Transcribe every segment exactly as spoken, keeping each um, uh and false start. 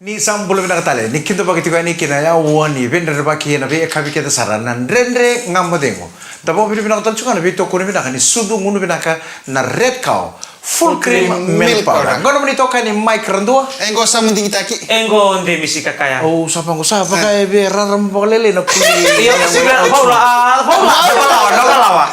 Ni sa bula vinaka tale, ni kidavaki tiko yani kina yawa ni veidredrevaki ena veiyakavi kece sara na Dredre Ga Mo Cegu. Da vakavinavinaka tale tiko ga na veitokoni vinaka ni sucu gunu vinaka na Red Cow Full Cream Milk Powder. Qo nomuni itokani Mike Radua. E qo Samu Digitaki. E qo Demisi Kakaya. O sa vaqo sa vaka e via rarama vakalailai na kuli. Io, sa via Paula, a, Paula, Paula, Paula.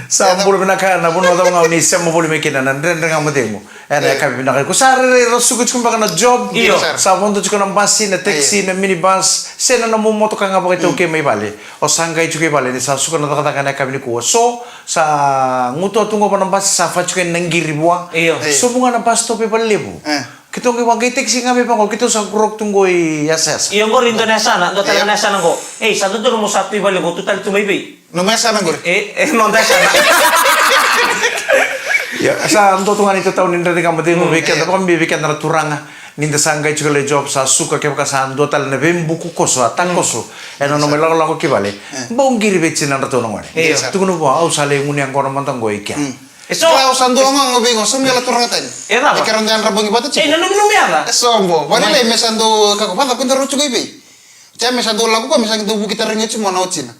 Sa bula vinaka na vanua cava ga ni sema voli mai kina na Dredre Ga Mo Cegu. Ena yakavi vinaka ko sa rairai ra suka tiko beka na job. Io. Sa vodo tiko na basi, na taxi, na minibus, se na nomu motoka ga vakaitaukei mai vale. O sa qai tiko i vale ni sa suka na cakacaka ena yakavi nikua. So sa gutuwa tu qo va na basi sa fa tiko ena qiri vua. Io. Sobu ga na bus stop i Valelevu. Keitou qai vaqai taxi ga mai vaqo, keitou sa grok tu qo i yasayasa. Io, qori dua na yasana, dua tale na yasana qo. Ei, sa dodonu mo sa tu i Valelevu, tu tale tu mai vei? Nomu yasana qori. E, e noda yasana. Ia, sa dua tu ga ni tatau ni Dredre Ga Mo Cegu vei keda, vakabibi vei keda na turaga. Ni da sa qai tiko lai job, sa suka kevaka sa dua tale na veibuku koso, a takoso. Ena nomu ilakolako ki vale. Bau qiri vei tinadratou na gone. Io. Tukuna vua, au sa lai gunu yaqona mada qo i kea. E so. Au sa dua ga qo vei qo, so me la turaga tani. E cava? E kera dua yadra bogi vata tiko. E na nomu nomu yaca. E so qo. Vale lai me sa dua kako vata ko dara tiko i vei. Tia me sa dua lako ko me sa dua vuki tara nge timo na otina.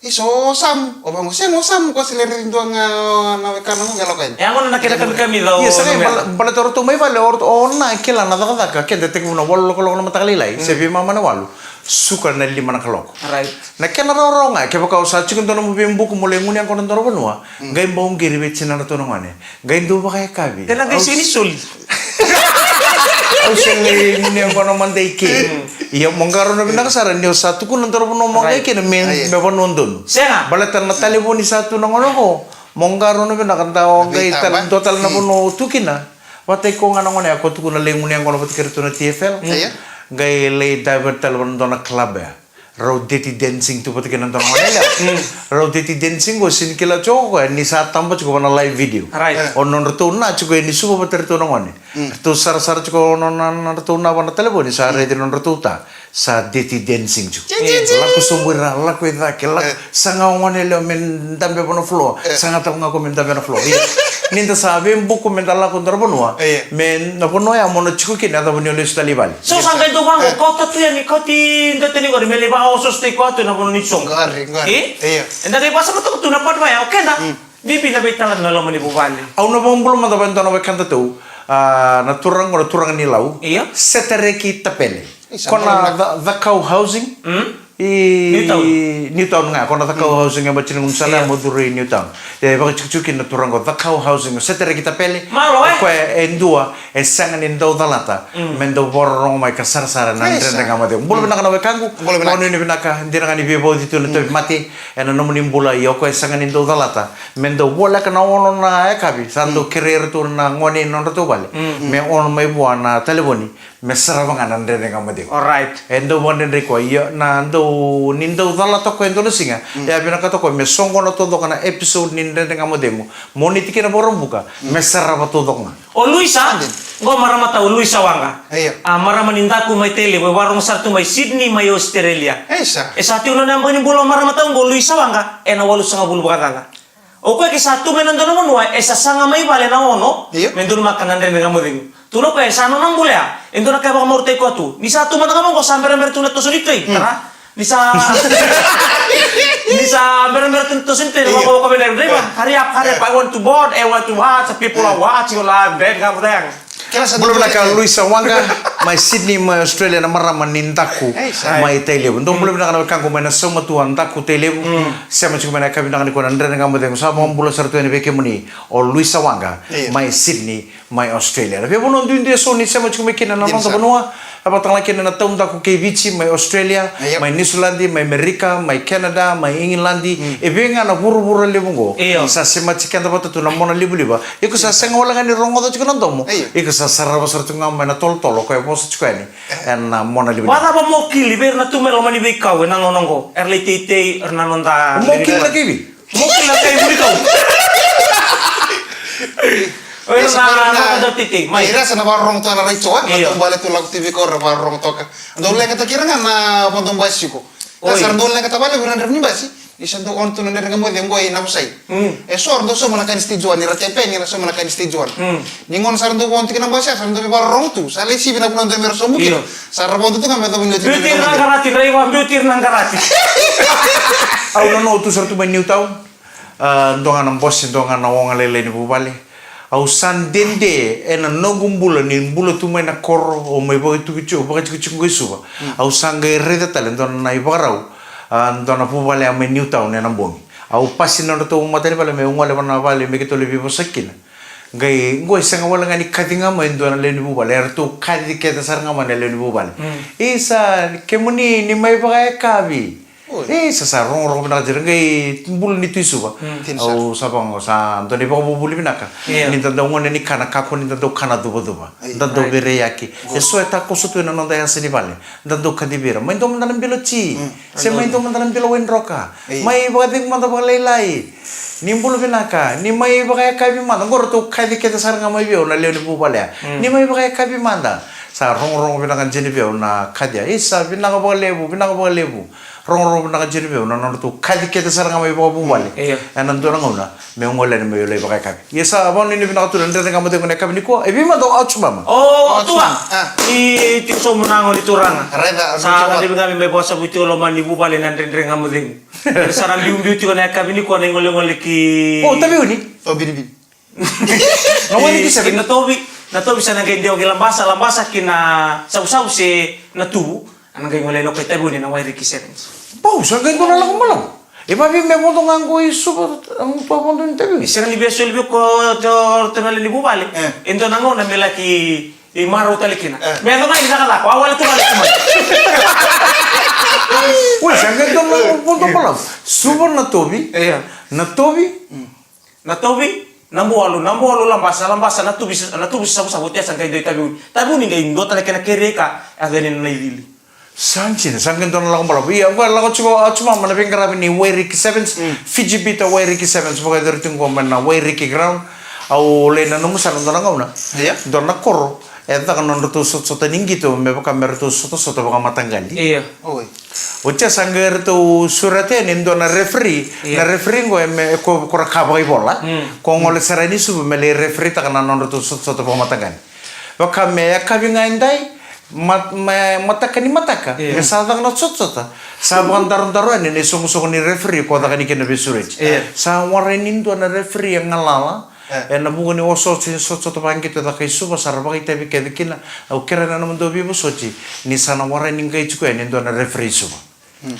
Iso o Samu, o vaqo sega o Samu ko se le riri dua ga na wekana qo qai lako yani. E a gona na kena kamikamica o Ia, sa qai Numera. bala, baleta o ratou mai vale, o ratou, o na kila na cakacaka, keda tekivu na walu lokoloko na mataka lailai, se veimama na walu, suka na lima na kaloko. Right. Na kena rawarawa ga, kevaka o sa tiko dua nomu veibuku mo lai gunu yaqona dua na vanua, qai bau qiri vei tinadratou na gone. Qai dau vakayakavi. Tena qai Au sega ni s-, soli. Au sega ni gunu yaqona mada i ke. Ia mo qarauna vinaka sara ni o sa tukuna dua na vanua mo qai kina me, me vanua donu. Sega. Baleta na talevoni sa tu na gone qo. Mo qarauna vinaka da o qai tale, dua tale na vanua o tu kina. Vata iko ga na gone ya ko tukuna lai gunu yaqona vata kei ratou na T F L. Qai lai divert tale vana dua na club ya. Rau dirty dancing tu vata kei na dua na gone lewa. Rau dirty dancing qo sega ni kila tiko o koya ni sa taba tiko vana live video. Right. O nodratou na tiko e ni suva vata ratou na gone. Ratou sarasara tiko o nona, nodratou na vana talevoni sa raici nodratou ta. Sa dirty dancing tiko. Lako sobu i ra, lako i cake, lako, saga o gone lewa me dabe vana floor. Saga tale ga ko me dabe vana floor. Ia, ni da sa veibuku me da lako dua na vanua. Me na vanua ya mo na tiko kina, yacova ni o lesu tale i vale. So sa qai dau vaqo, kauta tu yani, kauti dua tani qori, me lai vakaosooso tiko tu na vanua ni soqo. Qori, qori. E? Io. Eda qai vakasamataka tu na part vaya, o keda. Bibi na veitalanoa e loma ni vuvale. Au na vakabula mada vei dua na wekada tu, a, na turaga, na turaga ni Lau. Io. Setareki Tapele. Isa, ko na mama. The, The Cow Housing. I Newtown ga, ko na The Cow Housing e Bacini Gumsala, mo curu i Newtown. E vakatikotiko kina na turaga o The Cow Housing, o Setareki Tapele. Malo, e? O koya e dua, e sega ni dau calata. Me dau vakarorogo mai ka sarasara na Dredre Ga Mo Cegu. Bula vinaka na wekaqu. Bula vinaka. Vakanuinui vinaka, dina ga ni veivauci tu na tauvimate. Ena nomuni bula, ia o koya e sega ni dau calata. Me dau voleka na ono na yakavi, sa dau kerei iratou na gone i nodratou vale. Me ono mai vua na talevoni. Me sarava ga na Dredre Ga Mo Cegu. Alright. E dau vakadredrei koya, ia na dau, ni dau calata koya e dua na siga. E a vinakata koya me soqona taucoko na episode ni Dredre Ga Mo Cegu. Mo ni tikina Vakaraubuka, me sarava taucoko ga. O Luisa, qo marama tau o Luisa Waqa. Io. A marama ni daku mai Tailevu, e vakarogo sara tu mai Sydney mai Australia. Isa. E sa tiko na nona yabaki ni bula o marama tau qo o Luisa Waqa, ena walusagavulu vakacaca. O koya ke sa tu mai na dua na vanua, e sa saga mai vale na ono, me donumaka na Dredre Ga Mo Cegu. Tukuna o koya, e sa nona bula ya, e dua na ka e vakamarautaki koya tu. Ni sa tu mada ga vaqo, sa berabera tu na toso ni train, tara. Ni sa, ni sa berabera tu na toso ni train, vaqo, vaqo, vaqo, vaqo, hurry up, hurry up, I want to board, I want to watch, people are watching, la, Dredre Ga Mo Cegu. Bula vinaka Luisa Waqa, mai Sydney, mai Australia, na marama ni daku, mai Tailevu. Dou bula vinaka na wekaqu mai na saumatua daku Tailevu. Sema tiko mai na yakavi vinaka nikua na Dredre Ga Mo Cegu. Sa vakabula sara tu yani vei kemuni, o Luisa Waqa, mai Sydney, mai Australia. Na veivanua duidui eso ni sema tiko mai kina na noda vanua. A vakatagala kina na taudaku kei Viti, mai Australia, mai Niusiladi, mai Amerika, mai Canada, mai Igiladi, e vei ga na vuravura levu oqo. Sa semati keda vata tu na mona livaliva. Iko sa sega wale ga ni rogoca tiko na domo. Iko sa sarava sara tu ga mai na tolotolo, koya e vosa tiko yani. Ena mona livaliva. Vakacava mo kili vei ira na tu mai loma ni veikau ena gauna oqo? Era lai teitei, era na noda. Mo kili na keivi? Mo kila kai muri kau. Oi, na, na, na, na, titi, mai. Ira sa na vakarorogo toka na raico, e? Io. Na taubale tu lako T V ko ra vakarorogo toka. Dou leqataki ira ga na vodo basiko. Oi. Sa ra dou leqata vale, vira na drau ni basi. Ni sa dau on tu na Dredre Ga Mo Cegu qo i Navasai. Mm. E so ra dau sauma na ka ni stage one, ni ra tepe ni ra sauma na ka ni stage one. Mm. Ni gauna sa ra dau on tu kina na basi, sa ra dau veivakarorogo tu, sa lai sivi na vanua dau me ra sauma kina. Io. Sa ra vodo tu ga me yacova ni oti. Biuti na qarati, draiva, biuti na qarati. Au na notu sara tu mai Newtown. A, dua ga na bose, dua ga na oga lailai ni vuvale. Au sa dede ena noqu bula ni bula tu mai na koro, au mai vakaitukutuku, au vakatikotiko qo i Suva. Mm. Au sa qai raica tale dua na ivakarau, a, dua na vuvale a mai Newtown ena bogi. Au pasi na nodratou matanivale me gole vana vale me keitou lai veivosaki kina. Qai qo e sega wale ga ni kaci ga mai dua na lewe ni vuvale, eratou kaci kece sara ga mai na lewe ni vuvale. Mm. Isa, kemuni ni mai vakayakavi. Oi. E, sa, sa rogorogo vinaka jira qai bula ni tu i Suva. Mm. Au sa vaqo, sa dua na ivakavuvuli vinaka. Io. Ni da dau gone ni kana, kakua ni da dau kana cuvacuva. Ai. Da dau veiraiyaki. Io. E so e takoso tu ena noda yasa ni vale. Da dau kacivi ira. Mai dua mada na bilo ti. Mm. Se mai dua mada na bilo waidroka. Ai. Mai vakacegu mada vakalailai. Ni bula vinaka. Ni mai vakayakavi mada. Qo ratou kaci kece sara ga mai vei au na lewe ni vuvale ya. Mm. Ni mai vakayakavi mada. Sa rogorogo vinaka jina vei au na kaci ya. Isa, vinaka vakalevu, vinaka vakalevu. Rogorogo vinaka jina vei au na nodratou kaci kece sara ga mai vakavuvale. Mm, io. Ena dua na gauna meu gole yani meu lai vakayakavi. Ia sa vakanuinui vinaka tu na Dredre Ga Mo Cegu ena yakavi nikua. E vei mada o Ouch Mama? O, o Tua. A. I tiko sobu na gone turaga. Raica, sa na levu ga me mai vakasavuti tiko loma ni vuvale na Dredre Ga Mo Cegu. Sa na biubiu tiko na yakavi nikua na igolegole ki. O, Taveuni. O, Vinivini. Na Wairiki Sevens. Na Tovi, na Tovi sa na qai dewa ki Labasa, Labasa ki na Savusavu se na Tuvu, a na qai gole lako i Taveuni na Wairiki Sevens. Pau, sa qai dua na lako balavu. E vavei me vodo ga qo i Suva, a, tua vodo ni Taveuni. E sega ni via soli vei ko to, to na lewe ni vuvale. E. E dua na gauna me laki i marau tale kina. E. Me yaco ga ni cakacaka, a wale tu ga na tuma. Ui, sa qai dua na lako vodo balavu. Suva na Tovi. Io. Na Tovi. Mm. Na Tovi, Nabualu, Nabualu Labasa, Labasa na Tuvi, na Tuvi Savusavu, oti ya sa qai dua i Taveuni. Taveuni qai dua tale kena kerei ka, a veni na Naicili. Sa dina, sa qai dua na lako balavu. Ia, qo e lako tiko, a, tiko mai na veiqaravi ni Wairiki Sevens, mm, Fiji Bitter Wairiki Sevens, vakayacori tiko qo mai na Wairiki Ground. Au lai nanuma sara dua na gauna. Ia. Dua na koro. E caka na nodratou sotasota ni qito me vaka me ratou sotasota vakamataqali. Io. Oi. Oti ya sa qai ratou sureta yani e dua na referee. Io. Na referee qo e me, e ko, ko ra ka vakaivola. Mm. Ko gole sara yani i Suva me lai referee taka na nodratou sotasota vakamataqali. Vaka me yakavi ga edai, mat-, me mataka ni mataka. Io. Me sa caka na sotasota. Sa vakadarodaro yani na isoqosoqo ni referee ko caka ni kina veisureti. Io. Sa warai ni dua na referee e galala. E. Ena vuku ni osooso ni sotasota vaqito e caka i Suva, sa ra vakaitavi kece kina, au kerea na nomudou veivosoti, ni sa na warai ni qai tiko yani e dua na referee i Suva. Hmm.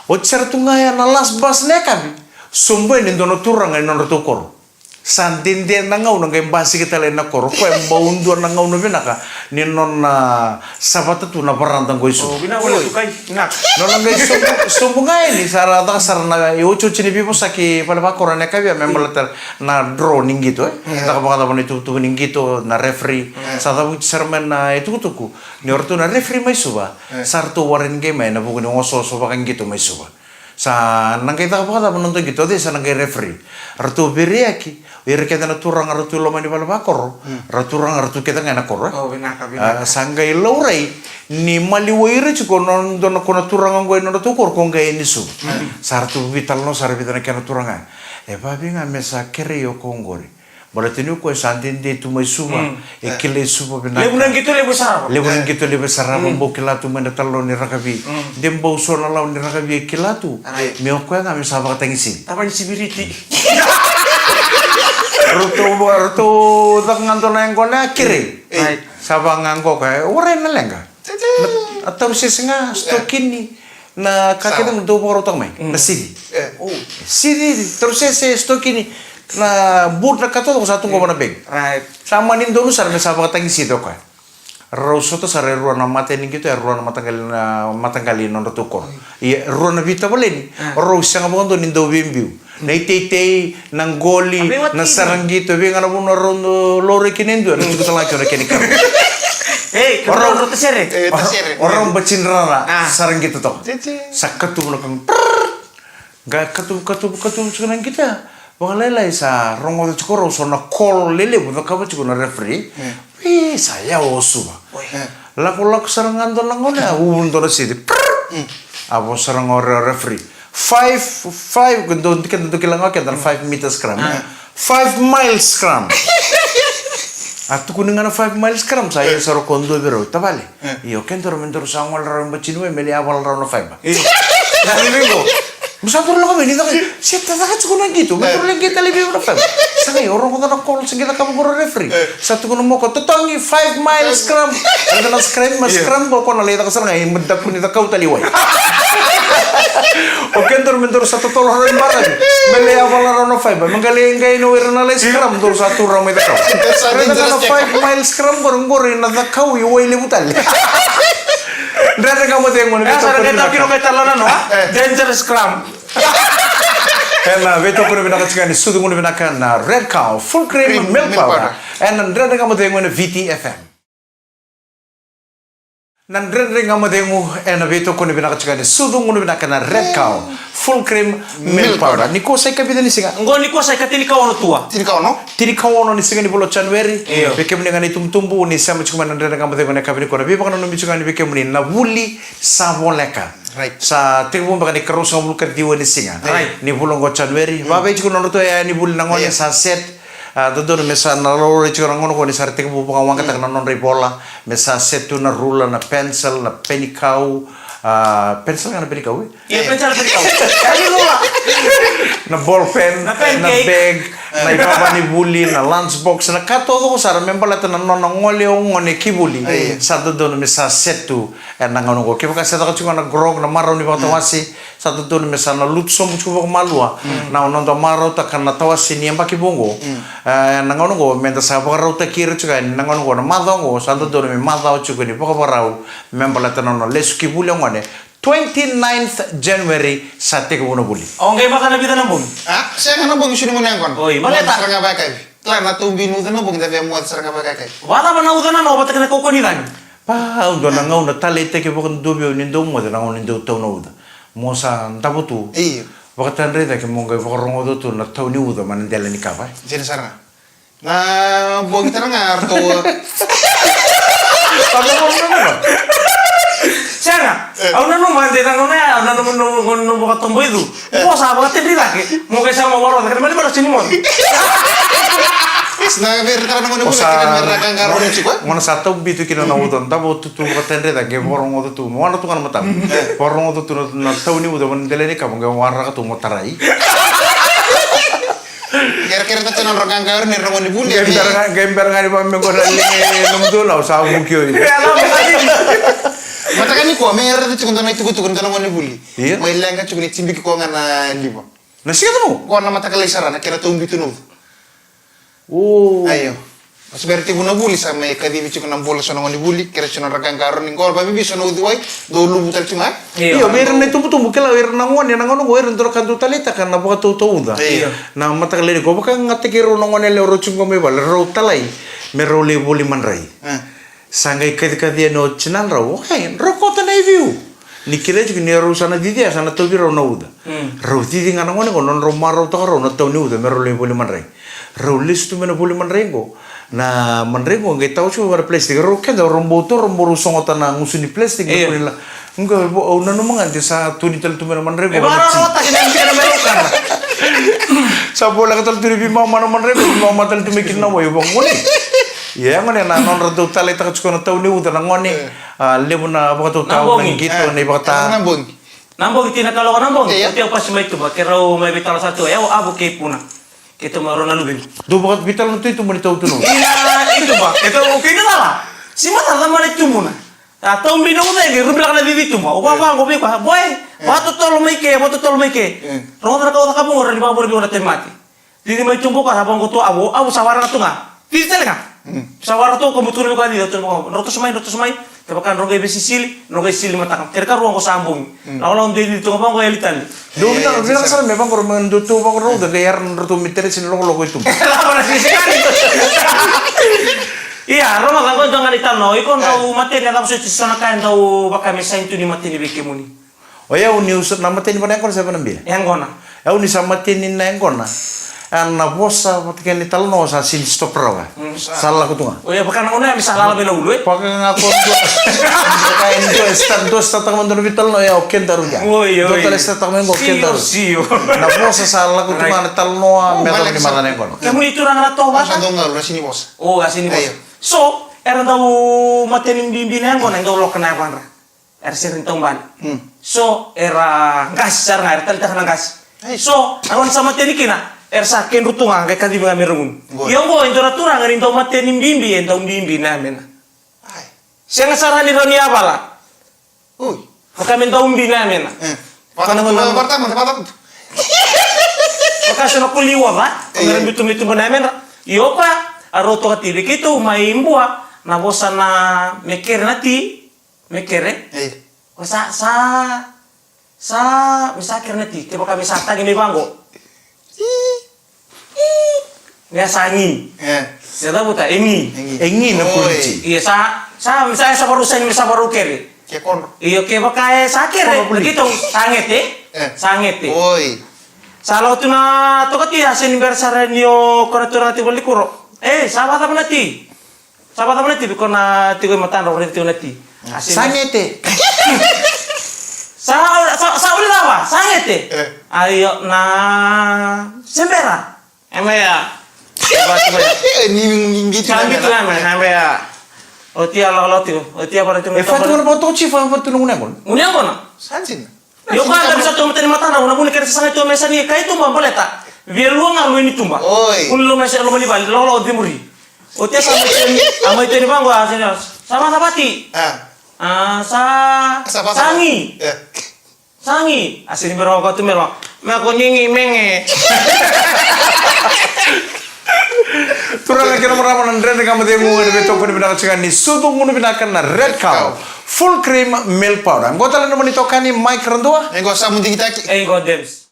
Oti sara tu ga ya na last bus na yakavi, sobu yani e dua na turaga ena nodratou koro. Sa dede na gauna qai basika tale ena koro, koya e bau dua na gauna vinaka, ni nona savata tu na varada qo i Suva. O, vinaka vakalevu Tukai, vinaka. Nona qai sobu, sobu ga yani, sa ra caka sara na iotioti ni veivosaki vale vakoro ena yakavi ya me baleta na draw ni qito, e. Io. Caka vakacava na ituvatuva ni qito, na referee. Io. Sa cavuti sara mai na itukutuku ni o ratou na referee mai Suva. Io. Sa ratou warai ni qai mai ena vuku ni osooso vakaqito mai Suva. Sa na qai caka vakacava na noda qito, o cei sa na qai referee? Ratou veiraiyaki, o ira kece na turaga ratou loma ni vale vakoro, mm, ra turaga ratou kece ga ena koro, e? O, vinaka, vinaka. A, sa qai laurai ni maliwai ira tiko na dua na ko na turaga qo ena nodratou koro, ko qai yani Suva. Mm. Sa ratou veitalanoa sara e vica na kena turaga. E vavei ga me sa kerei o ko qori. Baleta ni o koya sa dede tu mai Suva, mm, e kila i Suva vinaka. Levu na qito, levu e sarava. Levu na qito, levu e sarava, mm, bau kila tu mai na talanoa ni rakavi. Mm. De bau so na lawa ni rakavi e kila tu. Right. Me o koya ga me sa vakatagisivi. Tava ni sibiriti. Ratou, ratou caka ga dua na yaqona, kerei. Right. Sa vaka ga qo ka, e warai na leqa. Na, a taurusese ga, stokini. Na ka kece na dau vakarautaka mai, mm, na sici. E. O. Sici, taurusese, stokini, na boot, na ka taucoko sa tu qo vua na begi. Right. Sa mani donu sara me sa vakatagisici o koya. Rau sota sara e rua na mata ni qito, e rua na mataqali, na mataqali ni nodratou koro. Mm. Ia, e rua na veitavaleni, ah, rau sega vakadua ni dau veibiu. Na iteitei, na qoli, na saraqito, vei ga na vanua rau laurai kina e dua, na tiko tale ga kina na kena ikava. Ei, o rau, rau tasere. E, tasere. O rau bati ni rara, ah, saraqito toka. Tete. Sa katuvu na ka, qai katuvu, katuvu, katuvu tiko na qito ya. Vakalailai sa rogoca tiko rau so na call lelevu cakava tiko na referee. Mm. Wi, sa yawa o Suva. Oi. Mm. Lakolako sara ga dua na gauna ya, uvu dua na sici. Mm. A vo sara ga o re-, o referee. Five, five, dou, keda dou kila ga o keda na five meter scrum. Five mile scrum. A tukuni ga na five mile scrum, sa ia sara ko dua vei rau, tavale. Io, kedaru me daru sa gole rawa e batini wai me lai yavala rawa na fiber. Io. Mo sa daru lako mai ni caka, se ta caka tiko na qito, me daru lai qito tale vei na fiber. Sa qai o rogoca na call, sa qai cakava qo na referee. Sa tukuna mo ko totogi five mile scrum. Raica na scrum, ma scrum qo ko na lai caka sara ga, e mada kua ni cakau tale i wai. O kedaru me daru sa totolo rawa i baravi. Me lai yavala rawa na fiber. Me qai lai qai na wai ira na lai scrum, daru sa tu rawa mai cakau. Raica na five mile scrum qori, qori na cakau i wai levu tale. Dredre Ga Mo Cegu, ni veitokoni vinaka. Dangerous scrum. Ena veitokoni vinaka tiko ni sucu gunu vinaka na Red Cow Full Cream Milk Powder. Ena Dredre Ga Mo Cegu ena V T F M. Na Dredre Ga Mo Cegu ena veitokoni vinaka tiko ni sucu gunu vinaka na Red Cow Full Cream Milk Powder. Nikua sa ikavica ni siga? Qo nikua sa ikatinikaono tua. Tinikaono? Tinikaono ni siga ni vula o January. Io. Vei kemuni ga na itubutubu ni sema tiko mai na Dredre Ga Mo Cegu ena yakavi nikua, na veivakananumi tiko ga ni vei kemuni na vuli sa voleka. Right. Sa tekivu beka ni karua sagavulu ka ciwa ni siga. Right. Ni vula oqo o January. Vavei tiko na nodratou yaya ni vuli na gone sa set. A, dodonu me sa na laurai tiko na gone oqo ni sa ra tekivu vakawaqataka na nodra ivola. Me sa set tu na rula, na pencil, na penikau. A, pencil ga na penikau, e? Ia, pencil, penikau. Na ball pen, na bag, na ivava ni vuli, na lunch box, na ka taucoko sara me baleta na nona gole o gone ki vuli. Sa dodonu me sa set tu ena gauna oqo. Kevaka se caka tiko na grog, na marau ni vakatawase, sa dodonu me sa na lutu sobu tiko vakamalua na noda marautaka na tawase ni yabaki vou oqo. E, na gauna oqo, meda sa vakarautaki ira tiko yani na gauna oqo, na macawa oqo, sa dodonu me macawa tiko ni vakavakarau me baleta na nona lesu ki vuli o gone. Twenty-ninth January sa tekivu na vuli. O qai vaka na vica na bogi? A, sega na bogi, sega ni gone yaqona. Oi, baleta sara ga vakayakavi. Kila na taubi ni uca na bogi, da via moce sara ga vakayakavi. Vakacava na uca na noa vata kei na kaukauwa ni cagi? Pa, au dua na gauna taleitaki vakadua vei au ni dau moce na gauna ni dau tau na uca. Mo sa davo tu. Io. Vakatadrai cake mo qai vakarogoca tu na tau ni uca mai na dela ni kava. Dina sara ga. Na bogi tara ga ratou. Sega. Au nanuma de na gauna ya, au nanuma, nanuma, nanuma vakatoboicu. Mo sa vakatedri cake, mo qai sa mo varo cake, mani varo sini mo. Sina veri tara na gauna vula kina me ra qaqaro ni tiko. Mo na sa tau bitu kina na uca, davo tu tu vakatedri cake, vakarogoca tu, mo wana tu ga na matamu. Vakarogoca tu na, na tau ni uca, mo na dela ni kava, qai waraka tu mo tarai. Kerekere ta tena nodra qaqaro ni ra gone vuli. Qai bera ga, qai bera ga ni va me qo na liga e nomudou lau sa vuki oi. Mataka nikua me raica tiko dua na itukutuku ni dua na gone vuli. Io. Mai leqa tiko ni tibiki koya ga na liva. Na siga tu. Koya na mataka lai sara na kena taubi tu na uca. O. Aio. Sa bera tekivu na vuli sa mai kacivi tiko na bula so na gone vuli, kere so na nodra qaqaro ni qo, vabibi so na uciwai, dau luvu tale tu ga. Io, vei ira na itubutubu, kila ira na gone, na gone qo ira dau ra ka dau taleitaka na vakatautauvata. Io. Na mataka lailai qo vakayagataki rau na gone yalewa rau tiko qo mai vale, rau talai me rau lai voli madrai. Sa qai kacikaci yani o tinadrau, okay, drau kauta na iviu. Ni kilai tiko ni rau sa na cicia, sa na tauvi rau na uca. Rau cici ga na gone qo, nodrau marautaka rau na tau ni uca me rau lai voli madrai. Rau lesu tu mai na voli madrai qo. Na madrai qo qai tawa tiko vaka na plastic. Rau keda rau bau tu, rau bau rau sogota na gusu ni plastic. Io. Qo au nanuma ga de sa tu ni tale tu mai na madrai qo. Sa voleka tale tu ni veimama na madrai qo, veimama tale tu mai kina na wai, vagone. Ia gone na nodratou taleitaka tiko na tau ni uca na gone. A, levu na vakatautauvata, na qito, na ivakata. Na bogi. Na bogi, tina ka loko na bogi. Io. Keitou pasi mai tuba, keirau mai veitalo sa tu, e o avo kei puna. Keitou mai rau na luvequ. Dou vakaveitalo na tu i tuba ni tau tu na uca. Ina i tuba, keitou o kei na lala. Si mata ca mana i tubuna. A taubi na uca e qai rubilaka na cici tuba. O vava qo vei koya, boy, vakatotolo mai ke, vakatotolo mai ke. Rogoca na ka o cakava qo, rawa ni vakavure vei koya na tauvimate. Cici mai tuba o koya, sa vaqo tu avo, avo sa waraka tu ga. Cici tale ga. Sa waraka tu o koya, mo tukuna vei koya cici, tukuna vei koya, drau toso mai, drau toso mai. Kevaka drau qai veisisili, drau qai sili mataka. Kere karua qo sa bogi. Lakolako dei cici tu ga vaqo, yali tale. Dou vinaka, vinaka sara me vaqo, me dou tu vaqo, drau qai yara na drau tu me tere sini lokoloko i tuba. Lava na sisikani. Ia, rogoca qo e dua ga ni tano. Iko drau mateni, a cava soti so na ka e dau vaka me saini tu ni mateni vei kemuni? O yau niu sa, na mateni vaka na yaqona se vaka na bila? Yaqona. Yau ni sa mateni na yaqona. A na vosa vata kei na italanoa sa sini stop rawa. Mm. Sa lako tu ga. O ya, vaka na gauna ya me sa lala mai na ulu, e? Vaka ga ko dua. Vaka e dua, e start, dua startaka mai dua na veitalanoa, ya o kedaru ya. Oi, oi. Dua tale startaka mai qo, kedaru. Sio, sio. Na vosa sa lako tu ga na italanoa, me lako ni maca na yaqona. Kemuni turaga na tovata. Sa dua ga, na sini vosa. O, a sini vosa. Io. So, era dau mateni bibi na yaqona, e dau loka na yavadra. Era sega ni taubale. Hmm. So, era qasi sara ga, era taleitaka na qasi. Ai. So, a gauna sa mateni kina, era sa kedru tu ga, qai kacivi ga me ra gunu. Oi. Ia oqo, e dua na turaga ni dau mateni bibi, e dau bibi na yamena. Ai. Sega sara ni rawa ni yavala. Ui. Vaka me dau bibi na yamena. Eh. Vaka na gauna. Vaka na gauna. Vaka so na koli oca, ka me ra biuta me tuba na yamedra. Io, koya, a rau toka tiko vei keitou mai Bua, na vosa na mekere na ti, mekere. Io. Ko sa, sa, sa, me sa kere na ti, kevaka me sa tagi mai vaqo. Ia sa gi. E. Se cavuta, e gi. E gi. E gi na koli ti. Ia sa, sa, me sa, sa varau sega ni me sa varau kere. Ke kodro. Io, kevaka e sa kere, na keitou, sa gete. E. Sa gete. Oi. Sa lako tu na toka ti, a sega ni bera sara ni o koya na turaga tiko valenikuro. E, sa vakacava na ti? Sa vakacava na ti, vei koya na tiko e matadra, o raica tiko na ti. A sega ni. Sa gete. Sa, sa, sa uli cava, sa gete. E. A io, na, se bera. E mai ya. Ni, ni, ni, sa bitu na mai, na mai ya. O tia lolo tiko, o tia vara tiko. E fatu na boto chief, fatu na gunu yaqona. Gunu yaqona. Sa jina. Io, ka da bisa tu matani matana, una vuni kere sa sagai tu me sa ni kai tuba baleta. Via lua ga lua ni tuba. Oi. Uni lua me sa lua ni vale, lolo o dimuri. O tia sa mai teni, a mai teni vangu a sa ni. Sa vata vati. A. A, sa, sa vata. Sa gi. E. Sa gi, a sega ni bera o koya tu me lo. Me ko ni gi mege. Turaga kei na marama, na Dredre Ga Mo Cegu ena veitokoni vinaka tiko ga ni sucu gunu vinaka na Red Cow Full Cream Milk Powder. Qo tale na nomuni itokani Mike Radua. E qo Samu Digitaki. E qo Dems.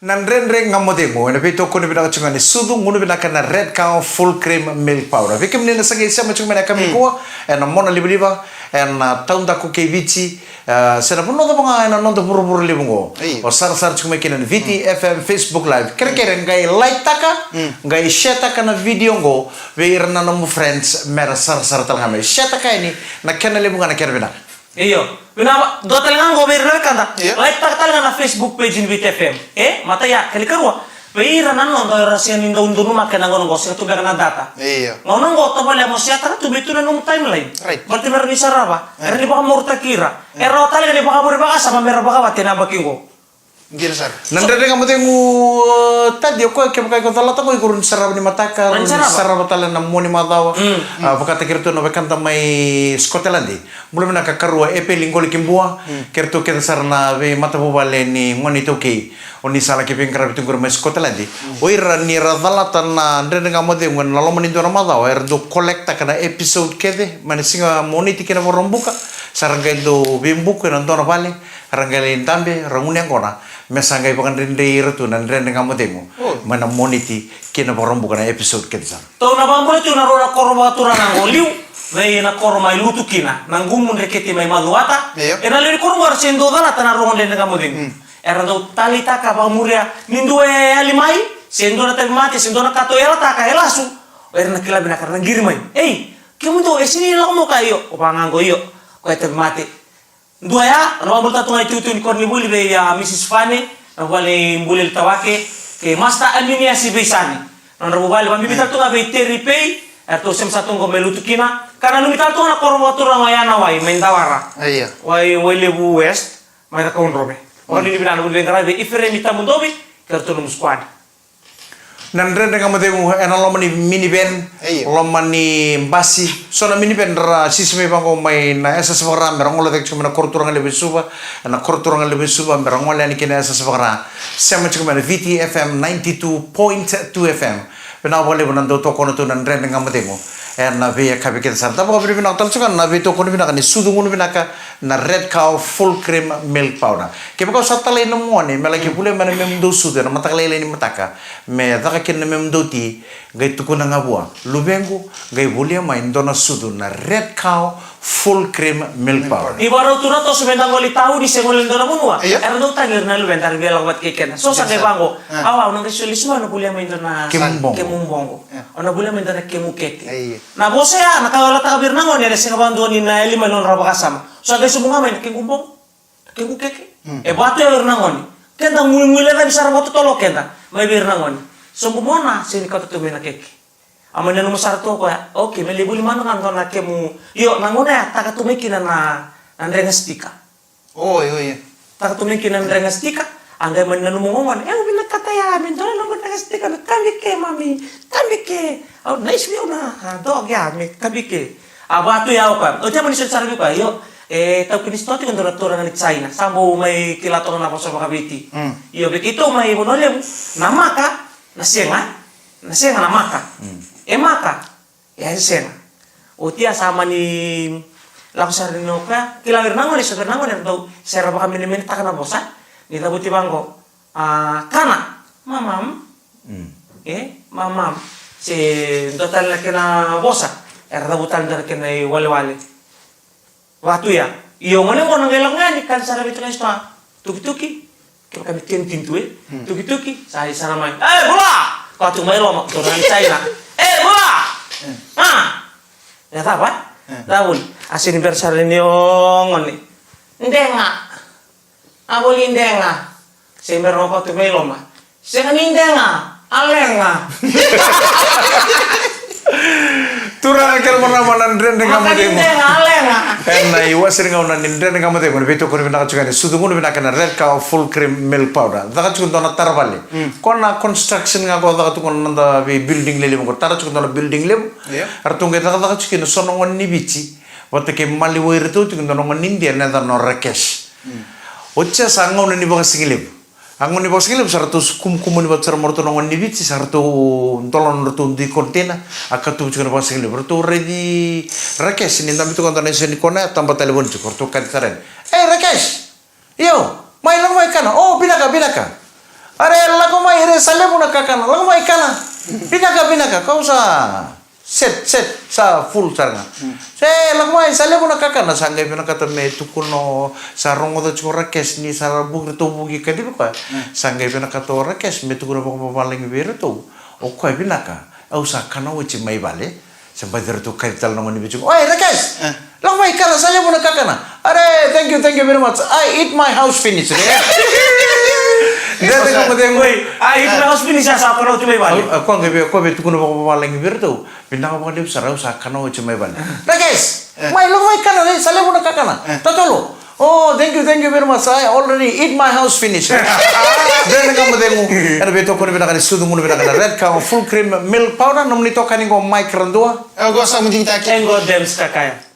Na Dredre Ga Mo Cegu ena veitokoni vinaka tiko ga ni sucu gunu vinaka na Red Cow Full Cream Milk Powder. Vei kemuni na sa qai sema tiko mai na yakavi nikua, ena monalivaliva, ena taudaku kei Viti, e, se na vanua cava ga ena noda vuravura levu qo. Io. O sarasara tiko mai kina na Viti F M Facebook Live. Kerekere, qai like taka, qai share taka na video qo vei ira na nomu friends, mera sarasara tale ga mai. Share taka yani, na kena levu ga na kena vinaka. Io. Vinaka, dua tale ga qo vei ira na wekada. Io. Like taka tale ga na Facebook page ni Viti F M. E, matai ya, kena ikarua. Vei ira na noda era sega ni dau donumaka ena gauna qo, sega tu beka na data. Io. Gauna qo, tavale mo share taka tu me tu na nomu timeline. Right. Baleta mera ni sarava, era ni vakamarautaki ira. Era rawa tale ga ni vakavure vakasama mera vakavata ena yabaki qo. Dina sara. Na Dredre Ga Mo Cegu, e, Tadi, o koya kevaka iko calata qo, iko rawa ni sarava ni mataka, rawa ni sarava tale na mua ni macawa. Mm. A, vakataki iratou na wekada mai Scotland. Bula vinaka karua, Epeli Qoli ki Bua. Mm. Kei iratou kece sara na veimatavuvale ni gone iTaukei. O ni sa laki veiqaravi tu qori mai Scotland. Mm. O ira ni ra calata na Dredre Ga Mo Cegu ena loma ni dua na macawa, era dau collect taka na episode kece mai na siga Moniti kei na Vakaraubuka. Sa ra qai dau veibuku ena dua na vale. Ra qai lai dabe, ra gunu yaqona, me sa qai vakadredrei ira tu na Dredre Ga Mo Cegu. Oi. Mai na Moniti kei na Vakaraubuka na episode kece sara. Tou na vakabula tu na rua na koro vakaturaga qo liu, vei na koro mai Lutukina, na Qumu Dreketi mai Macuata. Io. Ena lewe ni koro qo era se dau calata na rogo Dredre Ga Mo Cegu. Mm. Era dau taleitaka vakamuria ni dua e yali mai, se dua na tauvimate, se dua na kato e yalataka, e lasu. O ira na kila vinaka, era na qiri mai. Ei, kemudou, e sega ni lako mai o koya? Io, o vaka ga qo, io, o koya e tauvimate. Dua ya, na vakabula tale tu ga na itutu ni koronivuli vei, a, Mrs Fane, na vale ni bula i Tawake, kei Master Aminiasi Veisani. Na nodra vuvale, vakabibi tale tu ga vei Terry Pei, eratou sema sa tu qo mai Lutukina, ka nanumi tale tu ga na koro vakaturaga o Yanawai, mai Dawara. Io. Wai, Wailevu West, mai Cakaudrove. Mm. Vakanuinui vinaka na vuli veiqaravi vei Iferemi Tamudovi, kei ratou na nomu squad. Na Dredre Ga Mo Cegu ena loma ni minivan, io, loma ni basi. So na minivan ra sisi mai vaqo mai na S S Vakara, me ra gole cake tiko mai na koro turaga levu e Suva, na koro turaga levu e Suva, me ra gole yani ki na S S Vakara. Sema tiko mai na Viti F M ninety-two point two F M. Vinaka vakalevu na dau tokona tu na Dredre Ga Mo Cegu Ena veiyakavi kece sara, da vakavinavinaka tale tiko ga na veitokoni vinaka ni sucu gunu vinaka na Red Cow Full Cream Milk Powder. Kevaka o sa talai na gone me laki volia mai na memudou sucu ena mataka lailai ni mataka, me caka kina na memudou ti, qai tukuna ga vua, luvequ, qai volia mai dua na sucu na Red Cow Full Cream Milk Powder. Ni vakarau tu na toso me da gole i tauni se gole e dua na vanua. Io. Era dau tagi ira na luveda era via lako vata kei keda. So sa qai vaqo. Io. Awa, au na qai soli sua na volia mai dua na kemu boqo. Kemu boqo. Io. Au na volia mai dua na kemu keke. Io. Na vosa ya, na ka au yalataka vei ira na gone, ena sega vakadua ni na yali mai na nodra vakasama. So a qai sobu ga mai na kemu boqo, na kemu keke. Mm. E vatu ya o ira na gone. Keda guiguilecavi sara vakatotolo keda mai vei ira na gone. Sobu mona, sega ni kauta tu mai na keke. A mai nanuma sara tu o koya, okay, me lai voli mada ga dua na kemu. Io, na gauna ya taka tu mai kina na, na drega sitika. Oi, oi, oi. Taka tu mai kina na drega sitika, a qai mani nanuma gogona, e, au vinakata ya me dua na noqu drega sitika, na kabi ke, mami, kabi ke. Au, nice view na, a, dog ya, me kabi ke. A vatu ya o koya, oti ya mani soti sara vei koya, io, e, taukei ni sitoa tiko e dua na turaga ni China, sa bau mai kila toka na vosa vakaviti. Mm. Io, vei keitou mai Vanua Levu, na maka, na sega, na sega na maka. Mm. E maka. Ia e sega. Oti ya sa mani lako sara ni o koya, kila o ira na gone, so o ira na gone era dau sera vakamenemenetaka na vosa. Ni cavuti vaqo, a, kana, mamam. Mm. E, mamam. Se dua tale na kena vosa, era cavuta tale dua na kena iwalewale. Vatu ya. Io, gone qo na qai lako ga yani, kani sara vei tukuni sitoa. Tukituki. Kevaka me teni tini tu, e. Hmm. Tukituki, sa i sara mai. E, bula! Ko tu mai loma, ko na China. E, bula! Hmm. A! E cava? Hmm. Cava vuli? A sega ni bera sara ni o gone. Dega. A voli dega. Sega ni bera ko tu mai loma. Sega ni dega, a lega. Turaga kei na marama, na Dredre Ga Mo Cegu. Sega ni dega, a lega. Ena iwase ni gauna ni Dredre Ga Mo Cegu, na veitokoni vinaka tiko ga ni sucu gunu vinaka na Red Cow Full Cream Milk Powder. Caka tiko dua na tara vale. Mm. Ko na construction ga ko caka tiko na noda vei building lelevu, ko tara tiko dua na building levu. Io. Eratou qai cakacaka tiko kina so na gone ni Viti. Vata kei maliwai iratou tiko dua na gone ni Idia na yacana o Rakesh. Mm. Oti ya sa gauna ni vakasigalevu. A gauna ni vakasigalevu sa ratou kumukumuni vata sara mai o ratou na gone ni Viti, sa ratou dola na nodratou dui container, a katuba tiko na vakasigalevu. Ratou raici Rakesh ni dabe tiko dua na isa ni kona, taba talevoni tiko, ratou kaci tara yani. Ei, Rakesh! Io, mai, lako mai kana. O, vinaka, vinaka. Are, lako mai, are, sa levu na kakana. Lako mai kana. Vinaka, vinaka, kau sa set, set, sa full sara ga. Mm. Se, lako mai, sa levu na kakana, sa qai vinakata me tukuna o, sa rogoca tiko o Rakesh ni sa vuki, ratou vuki kacivi koya. Mm. Sa qai vinakata o Rakesh me tukuna vakavavalagi vei iratou. O koya vinaka, au sa kana oti mai vale. Se baci ratou kaci tale na gone ni Viti. Oi, Rakesh! Eh. Lako mai kana, sa levu na kakana. Are, thank you, thank you very much. I eat my house finish. Dredre Ga Mo Cegu. Oi, I eat my house finish, sa kana oti mai vale. Au, au, koya qai vei, koya vei tukuna vakavavalagi vei iratou. Vinaka vakalevu sara, au sa kana oti mai vale. Rakesh, eh, mai, lako mai kana, sa levu na kakana. Eh. Totolo. Oh, thank you, thank you very much. I already eat my house finish. Dredre Ga Mo Cegu. Ena veitokoni vinaka ni sucu gunu vinaka na Red Cow Full Cream Milk Powder. Nomuni itokani qo Mike Radua. E qo Samu Digitaki. E qo Dems Kakaya.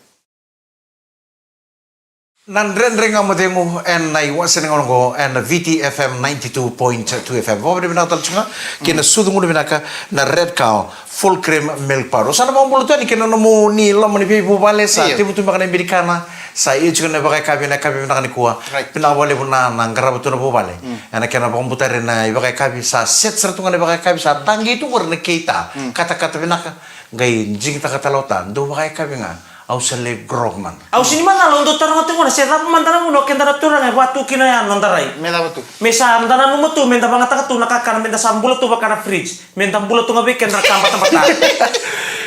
Na Dredre Ga Mo Cegu ena iwase ni gauna qo ena Viti F M ninety-two point two F M. Vakavinavinaka tale tiko ga kina sucu gunu vinaka na Red Cow Full Cream Milk Powder. Sa na vakabula tu yani kina nomuni loma ni veivuvale, sa tevu tu beka na ibirikana, sa ia tiko na ivakayakavi, na yakavi vinaka nikua. Right. Vinaka vakalevu na, na qarava tu na vuvale. Mm. Ena kena vakabutari na ivakayakavi, sa set sara tu ga na ivakayakavi, sa taqi tu qori na keita. Mm. Katakata vinaka, qai jigitaka tale o ta, dou vakayakavi ga. Au sa lai grog mada. Au sega ni macala, au dau taroga tiko gona, se cava mada na vuna o keda na turaga e vatu kina ya na noda rai. Me cava tu? Me sa da nanuma tu, me da vagataka tu na kakana, me da sa bula tu vaka na fridge. Me da bula tu ga vei keda na ka batabata.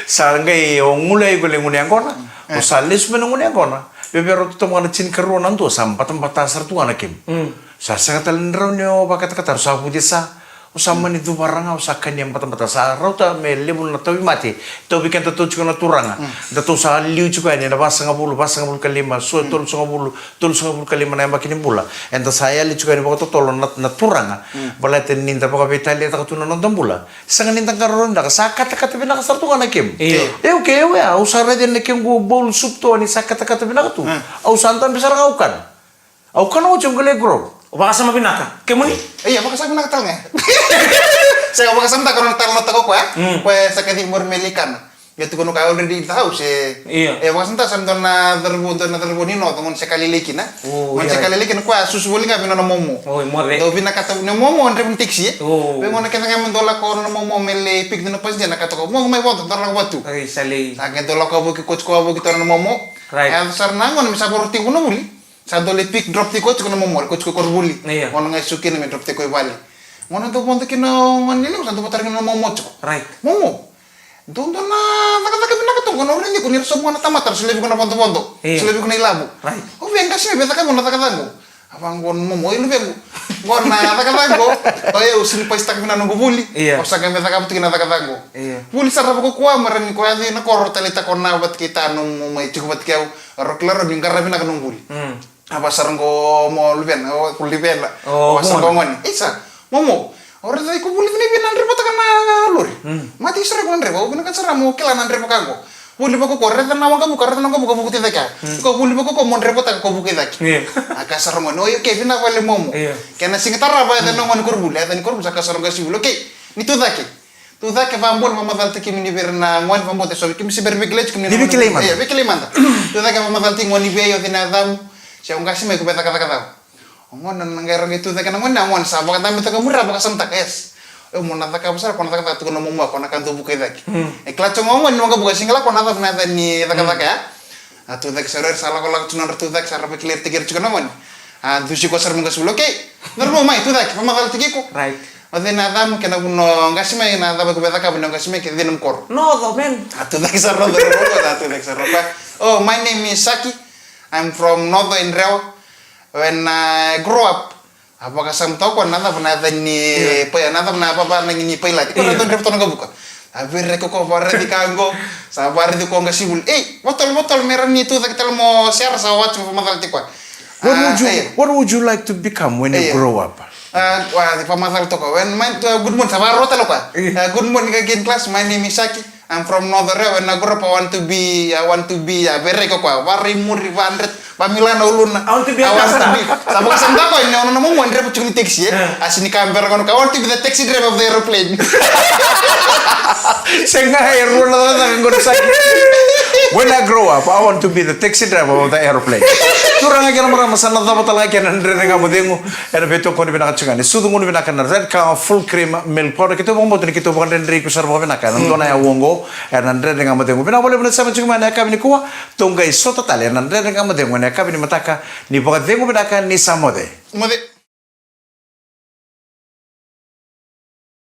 Sa qai o gule ai qo le gunu yaqona. Mm. O sa lesu mai na gunu yaqona. Vevera o totomo ga na tinikarua na dua, sa batabata sara tu ga na kemu. Mm. Sa sega tale ni rawa ni o vakatakata, sa vuce sa. O sa mani cuvara ga, o sa kania batabata, sa rauta me levu na tauvimate. Tauvi kedatou tiko na turaga. Mm. Datou sa liu tiko yani ena vasagavulu, vasagavulu ka lima, so, mm, tolusagavulu, tolusagavulu ka lima na yabaki ni bula. Eda sa yali tiko yani vakatotolo na, na turaga. Mm. Baleta ni da vakaveitalia taka tu na noda bula. Sega ni da qarauna vinaka, sa katakata vinaka sara tu ga na kemu. Io. Eu ke, eu ya, au sa raica na kequ bowl soup tu ni sa katakata vinaka tu. Mm. Au sa dabe sara ga au kana. Au kana oti au qai lai grog. O vakasama vinaka. Kemuni? Ia, vakasama vinaka tale ga. Sega, vakasama vinaka, o na tale na toka o koya. Mm. Koya sa kaci muri me lai kana. Ia tukuna o koya already in the house, e. Ia. E vakasamataka sa dua na cauravou, dua na cauravou ni North, gona se ka lailai kina. O, gona se ka lailai kina, koya a susu voli ga vei nona momo. O, e moce. Dau vinakata na momo, draiva ni taxi, e. O. Vei gona kece ga me dau lako nona momo me lai pick dua na passenger na ka toka. Momo mai vodo, dau lako vatu. Ai, sa lai. Sa qai dau lako voli koya tiko, voli koya tiko nona momo. Right. E yaco sara na gona me sa voro tiko na vuli. Sa dau lai pick, drop tiko koya tiko na momo, koya tiko koronivuli. Ia. Gona ga e suka kina me drop tiko i vale. Gona dau vodo kina gona ni levu, sa dau votara kina na momo tiko. Right. Momo. Dou dua na cakacaka vinaka tu qo, na uri ni ko ni ra sobu na tamata, ra solevi ko na vodovodo. Io. Solevi ko na ilavo. Right. O vei qase me vei caka mo na cakacaka qo. A vaqo na momo, oi luvequ. Qo na cakacaka qo. O yau sini paisitaka vinaka noqu vuli. Io. O sa qai me cakava tu kina cakacaka qo. Io. Vuli sara vakakua, mara ni ko yaco i na koro tale ta ko na vata kei ta nomu mai tiko vata kei au. Ro kila ro ni qara vinaka nomu vuli. Mm. A vaka sara qo mo luvena, o ko luvena. O, a vaka sara qo gone. Isa, momo. O raica iko vuli vinaka vei na drevotaka na lori. Mm. Mati sara iko na dreva, o vinaka sara mo kila na dreva ka qo. Vuli vaka ko, raica na waqavuka, raica na waqavuka, vuku ti cake. Mm. Ko vuli vaka ko mo drevotaka ko vuku i cake. Io. A ka sara gone, o io ke vinaka vale momo. Io. Kena siga tarava, yaca na gone koronivuli, yaca ni koronivuli, sa ka sara qo sivuli. Okay, ni tu cake. Tu cake, vabula, vamacala tu kemuni vei ira na gone, vabula, so kemuni se bera veikilai tu kemuni. Ni veikilai mada. Io, veikilai mada. Tu cake, vamacala tu gone vei, o cei na yacamu. Se o qase mai ko vei cakacaka cava. O gone na qai ra qai tu cake na gone, na gone sa vakadabe toka muri, a vakasamataka, yes. O mo na cakava sara, ko na cakacaka tu ko na momo, ko na ka dau vuka i cake. Mm. E kila tu ga o gone, ni waqavuka sega ni kila ko na cava na yaca ni cakacaka ya. A tu cake sara, era sa lakolako tu nodra tu cake, sa ra veikilai tiko ira tiko na gone. A dusi ko sara mo qase vuli, okay. Na rumu mai, tu cake, vamacala tiko iko. Right. O cei na yacamu, kei na vuna o qase mai, na cava ko vei cakava ni o qase mai, kei cei nomu koro. North, man. A tu cake sara North, a tu cake sara North. Oh, my name is Saki. I'm from North in Rewa. When I grow up, a vakasamataka o koya na cava na yaca ni pai, na cava na vava na ni pailate. Ko na dau drevotaka na waqavuka. A vere ko ko varadi ka qo, sa varadi ko qase vuli. Ei, votol, votol, me ra ni tu cake tale mo sera sa wati mo vamacala tiko. What would you, what would you like to become when you grow up? A, vamacala toka. When my, uh, good morning, sa varota lo koya. Uh, good morning again, class. My name is Saki. I'm from North Area. When I grow up, I want to be, I want to be a vereka koya. Varai muri, vandret, vamila na uluna. I want to be a pastor. Sa vakasamataka koya ni o nona momo e dreva tiko ni taxi, e? A sini ka bera gona ka, I want to be the taxi driver of the aeroplane. Sega, e rua na cakacaka qo na Saki. When I grow up, I want to be the taxi driver of the aeroplane. Turaga kei na marama, sa na cava tale ga kina na Dredre Ga Mo Cegu. Ena veitokoni vinaka tiko ga ni sucu gunu vinaka na Red Cow Full Cream Milk Powder. Keitou vakabauta ni keitou vakadredrei iko sara vakavinaka ena dua na aua oqo ena Dredre Ga Mo Cegu. Vinaka vakalevu na sema tiko mai ena yakavi nikua. Tou qai sota tale ena Dredre Ga Mo Cegu ena yakavi nimataka. Ni vakacegu vinaka, ni sa moce. Moce.